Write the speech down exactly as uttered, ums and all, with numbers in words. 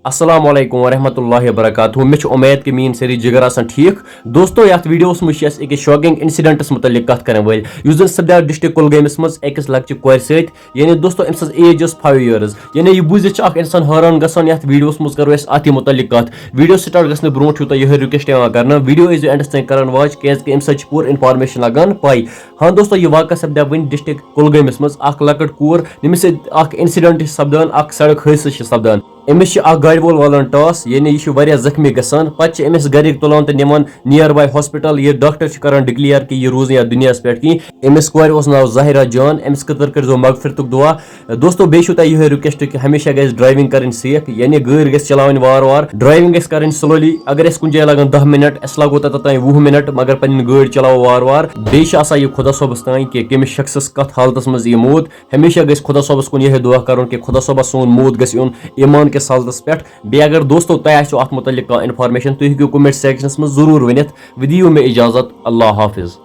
السلام علیکم ورحمۃ اللہ وبرکاتہ۔ مےٚ چھِ اُمید کہِ میٲنۍ سٲری جِگر آسَن ٹھیٖک۔ دوستو، یَتھ ویٖڈیوَس منٛز چھِ أسۍ أکِس شاکنگ اِنسیٖڈنٛٹَس مُتعلِق کَتھ کَرَن وٲلۍ، یُس زَن سَپدیو ڈِسٹرکٹ کۄلگٲمِس منٛز أکِس لۄکچہِ کورِ سۭتۍ۔ یعنی دوستو، أمۍ سٕنٛز ایج ٲس فایِو یِیٲرٕز۔ یعنی یہِ بوٗزِتھ چھِ اَکھ اِنسان حٲران گژھان۔ یَتھ ویٖڈیوَس منٛز کَرو أسۍ اَتھ یہِ مُتعلِق کَتھ۔ ویٖڈیو سٹارٹ گژھنہٕ برونٛٹھ چھُو تۄہہِ یِہوٚے رِکویسٹ یِوان کَرنہٕ، ویٖڈیو ٲسۍزیو اینڈَس تام کَران واچ، کیٛازِکہِ اَمہِ سۭتۍ چھِ پوٗرٕ اِنفارمیشن لَگان پَے۔ ہاں دوستو، یہِ واقعہ سَپدیو وٕنۍ ڈِسٹرکٹ کۄلگٲمِس منٛز۔ اَکھ لۄکٕٹ کوٗر، ییٚمِس سۭتۍ اَکھ اِنسیٖڈنٛٹ چھِ سَپدان، اَکھ سڑک حٲدثہٕ چھِ سَپدان۔ أمِس چھِ اَکھ گاڑِ وول والان ٹاس، یعنی یہِ چھِ واریاہ زخمی گژھان۔ پَتہٕ چھِ أمِس گَرِکۍ تُلان تہٕ نِوان نِیر باے ہاسپِٹل۔ یہِ ڈاکٹر چھِ کران ڈکلیئر کہِ یہِ روٗز نہٕ یَتھ دُنیاہَس پٮ۪ٹھ کِہیٖنۍ۔ أمِس کورِ اوس ناو ظاہرہ جان۔ أمِس خٲطرٕ کٔرۍزیو مغفرتُک دُعا۔ دوستو، بیٚیہِ چھُو تۄہہِ یِہوٚے رِکویسٹ کہِ ہمیشہ گژھِ ڈرائیونگ کَرٕنۍ سیف، یعنی گٲڑۍ گژھِ چلاوٕنۍ وارٕ وارٕ، ڈرائیونگ گژھِ کَرٕنۍ سلولی۔ اگر اَسہِ کُنہِ جایہِ لَگَن دَہ مِنٹ، اَسہِ لَگو تَتھ تام وُہ مِنٹ، مگر پَنٕنۍ گٲڑۍ چلاوو وارٕ وارٕ۔ بیٚیہِ چھِ آسان یہِ خۄدا صٲبَس تام کہِ کٔمِس شخصَس کَتھ حالتَس منٛز یی موت۔ ہمیشہ گژھِ خۄدا صٲبَس کُن یِہوٚے دُعا کَرُن کہِ خۄدا صٲبَس سون موت گژھِ یُن ایمان کِس حالتَس پٮ۪ٹھ۔ بیٚیہِ اگر دوستو تۄہہِ آسیو اَتھ مُتعلِق کانٛہہ اِنفارمیشن، تُہۍ ہیٚکِو کمنٹ سیکشنَس منٛز ضروٗر ؤنِتھ۔ وۄنۍ دِیِو مےٚ اِجازت، اللہ حافظ۔